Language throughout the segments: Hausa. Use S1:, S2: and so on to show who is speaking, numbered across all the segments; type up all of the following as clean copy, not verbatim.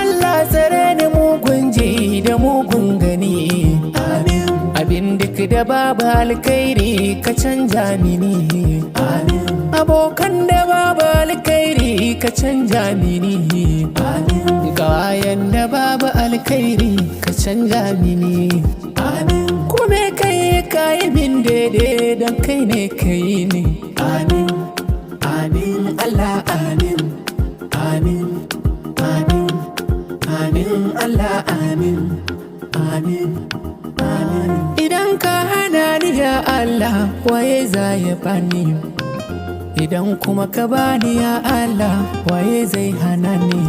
S1: Allah tsare ni mugun ji da mugun gani. Amin. Abin duk da babu alkhairi ka canja mini. Amin. Abokan da babu alkhairi ka canja mini. Amin. Gawayen da babu alkhairi ka canja mini. Amin. Kome kai kayi min daidai don kai ne kai ne. Amin. Amin Allah amin. Amin. Amin. Amin Allah amin. Amin. Amin. Idan ka hana ni, ya Allah, waye za ya bani? Idan kuma ka bani, ya Allah, waye zai hana ni?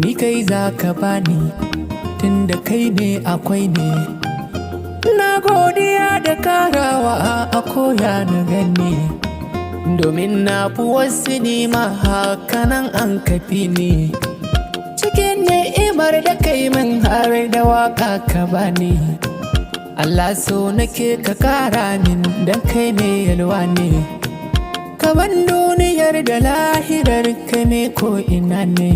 S1: Ni kai za ka bani, tunda kai ne akwai ne. Na godiya da karawa a koya na gani. Domin na fi wasu nima hakanan an kafi ni. Cikin ni'imar da kai min har da waka ka bani. Allah, so nake ka kara min dan kai mai yalwa ne. Kaban duniyar da lahirar kai ne ko ina ne.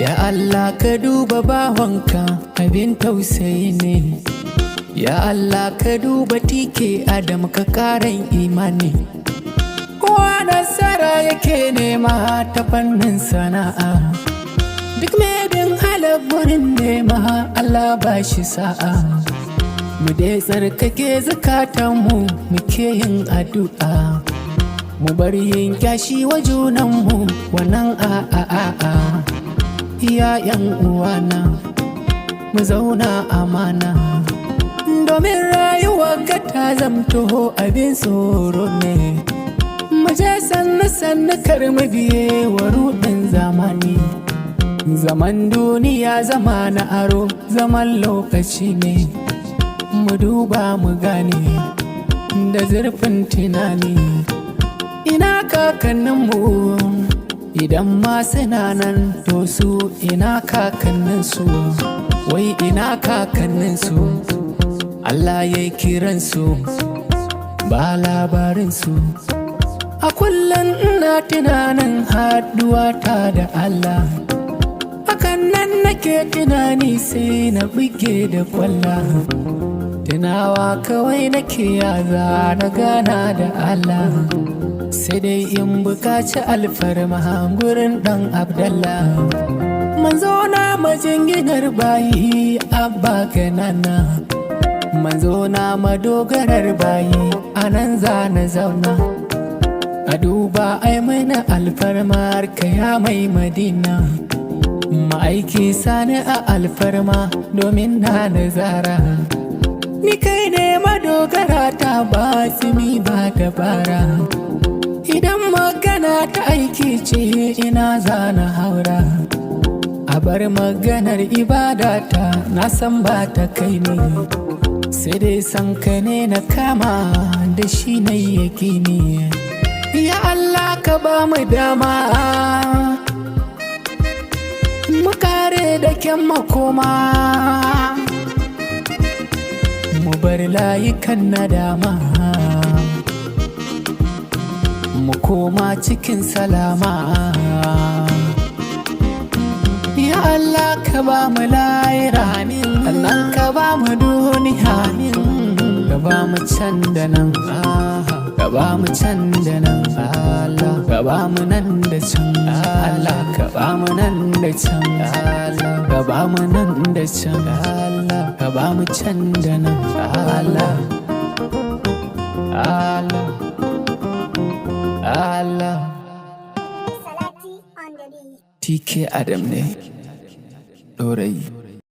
S1: Ya Allah, ka duba bawanka abin tausayi ne. Ya Allah, ka duba TK Adam ka karan imani. Kowa nasara yake nema ta fannin sana'a. Duk mai bin halar gurin nema, Allah ba shi sa'a. Mu dai tsarkake zukatanmu muke yin addu'a. Mu bar yin kyashi wa junanmu wannan a a a a. Ya yan uwana, mu zauna amana. Domin rayuwa ka ta zamto abin tsoro ne. Mu je sannu sannu, kar mu biye wa ruɗin zamani. Zaman duniya zama na aro, zaman lokaci ne. Mu duba mu gane da zurfin tunani. Ina kakanninmu idan ma suna nan, to su ina kakanninsu, wai ina kakanninsu? Allah ya yi kiransu ba labarinsu. A kullum ina tunanin haɗuwa ta da Allah. Hakan nan nake tunani sai na buge da kwalla. Tunawa kawai nake yaza na gana da Allah. Sai dai in bukaci alfarma gurin ɗan Abdallah. Manzo na majinginar bayi, abba ganana. Manzo na madogarar bayi, anan za na zauna. A duba ai mana alfarmar kaya mai Madina. Ma'aiki sani a alfarma domin na nazara. Ni kai ne madogara ta, ba tsimi ba dabara. Idan magana ta aiki ce, ina zana haura. A bar maganar ibadata, na san ba ta kai ne. Sai dai san ka ne na kama da shi na yakini. Ya Allah, ka ba mu dama mu kare da kyan makoma, mu bar layukan nadama, mu koma cikin salama. Ya Allah, ka ba mu lahira, sannan ka ba mu duniya, ka ba mu can da nan, ka ba mu can da nan, Allah ka ba mu nan da can, Allah ka ba mu nan da can, Allah ka ba mu nan da can, Allah ka ba mu can da nan, Allah, Allah, Allah.
S2: Salati on the beat.
S1: TK Adam ne, ɗorayi.